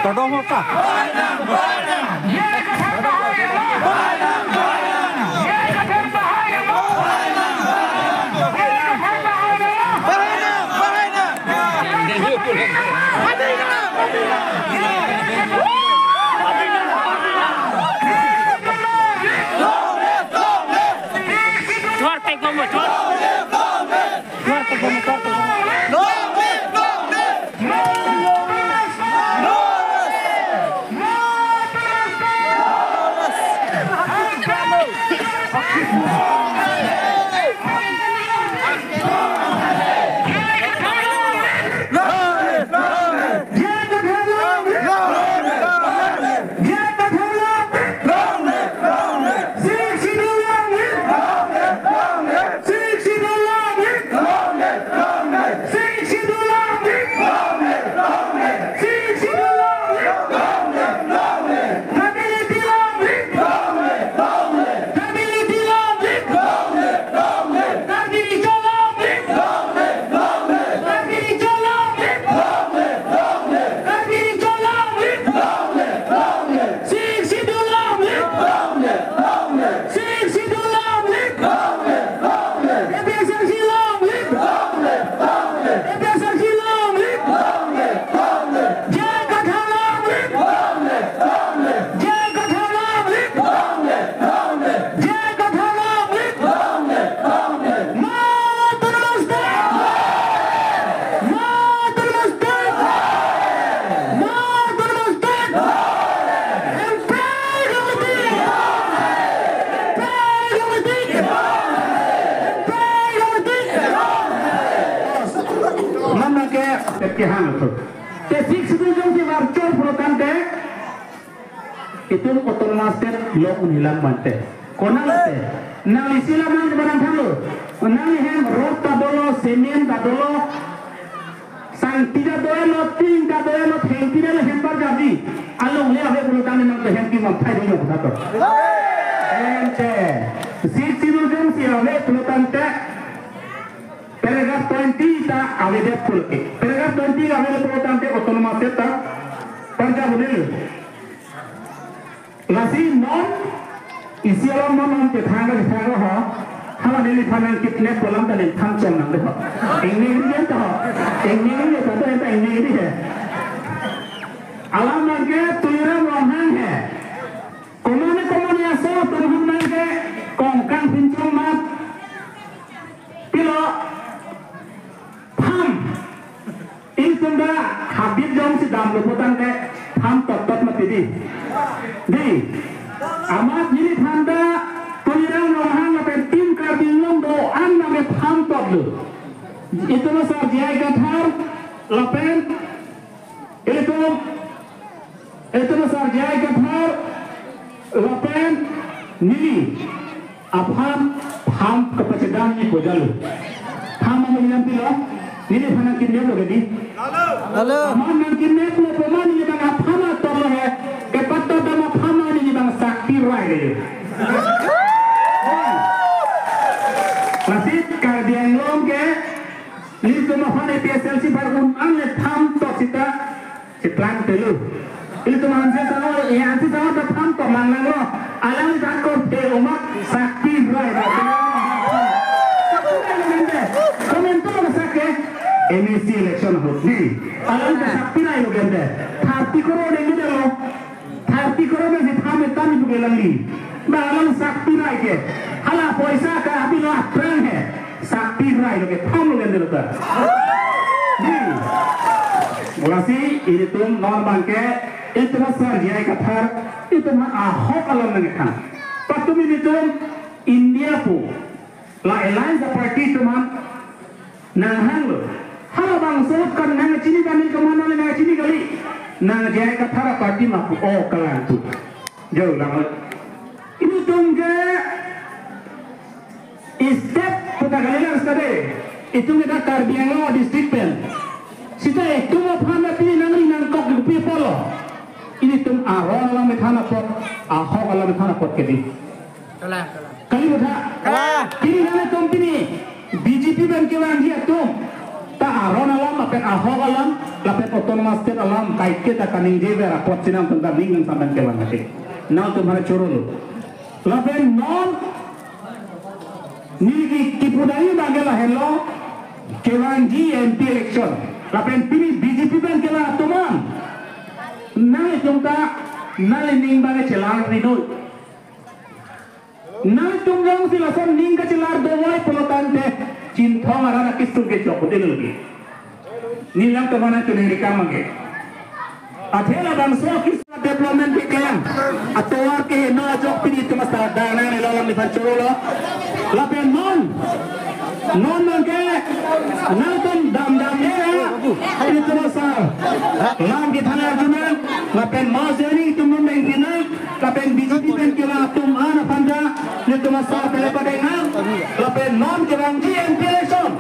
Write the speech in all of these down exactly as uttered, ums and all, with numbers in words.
Todong ho ta. Chuar tek bom, chuar. Chuar tek bom, chuar tek bom. Mama ke, ke hang tu. Te Sixth Schedule jongsi varchor pulotangte, itum autonomous state lo un-elang mante. Konat te, nangli si lam nang barang thanglo. Nangli hem rot ta dolo, cement ta dolo, sangti ta dolo, tin ta dolo, thengpi ta dolo, hem bar jadi. Alongle ave pulotangte nang hempi mamthai dolo puta to. Ente, Sixth Schedule jongsi ave pulotangte, paragraph twenty ta avedet pulote. Paragraph twenty avedet pulotangte autonomous state ta parja bunil. Lasi non isi alam non non kethang kethang ho. Hala neliphan nangkidnap pu alam ta nangthan chom nang de ho. Ingni ingni ta ho. Ingni ingni ta do ta ingni ingni he. Alam nangke Tuliram Ronghang he. Komane komane aso tum hum nangke Kongkang Phunchong mat. Pilo, pham. Itum ta habit jongsi damlo pulotangte pham tot tot mati di. Di. Amat neliphan ta Tuliram Ronghang lapen Team Karbi Anglong do-an nangke pham totlo. Itum sar J I Kathar lapen itum, itum sar J I Kathar lapen neli aphan pham kepachedam ni pojalo. Pham ama ilam pilo, neliphan nangkidnap lo ke di. Halo. Amat nangkidnap lo poma neli bang apham ator lo he, kepatodam apham neli bang Sakti Rai ke. Lasi Karbi Anglong ke, nelitum aphan A P H L C aphan un-an le pham tot sita, cheplang telu. Ilitum ansi sango, eh, ansi sango ta pham to manglanglo. Alang ta korte umat Sakti Rai ba. Comment to lo sake. M A C election ahut di. Alang ta Sakti Rai lo gente. Thirty crore dengdelo. Thirty crore si pham etam ipu ke langli. Ba alang Sakti Rai ke. Hala poisa ke aphi lo aphrang he. Sakti Rai lo ke pham lo gente lo ta. Di. Lasi ilitum non abangke, itum sar J I Kathar, itum ahok alam nangkethan. Patumi ilitum India pu la alliance party atum aphan nanghanglo. Halabangso kan nangchini kami, kemana nangchini kali. Nang J I Kathar party ma pu, o kalang tu. Jauh lama. Ilitum ke state puta kalilang state. Itum ke Karbi Anglong district pen. Sita itum aphan pini nangri nangkok di pi apotlo. Ilitum aron alam methan apot, ahok alam methan apot ke di. Kalang, kalang. Kali butha. Kalang. Pini nangtum pini B J P pen kevangji atum ta aron alam Ahok alam, lapen autonomous state alam, kaike ta kaningjever apot si nangtum ta ning nang sampan kevang ate. Nangtum aphan choro lo. Lapen non neli kipudai abang ke lahenlo, kevangji M P election. Lapen pini B J P pen kevang atum an. Nanglitum ta, nangli ning abang chelar ri noi. Nangtum jongsi lason ning kachelar dovoi pulo tangte, Chinthong arat akesung kechok hotel lagi. Neli nangtum aphan choningri kang abang ke. Athe labangso akis development keklem atovar keheno ajok pini itum asar dana neli alangliphan choro lo. Lapen non, non abang ke nangtum damdam le ya, itum asar lam kethan arjunon, lapen ma jeni itum non dengpinang, lapen B J P pen kevang atum an aphan ta, itum asar pele padengnang, lapen non kevangji M P election,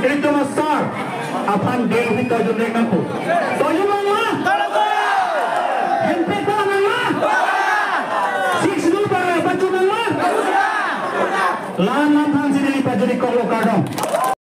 itum asar aphan Delhi ta jumlek nangkok. To jumlek ma? Hemprek ta nang ma? Six Schedule pa, pachun nang ma? Lam lam aphan si neli pajuri koklo, kardom.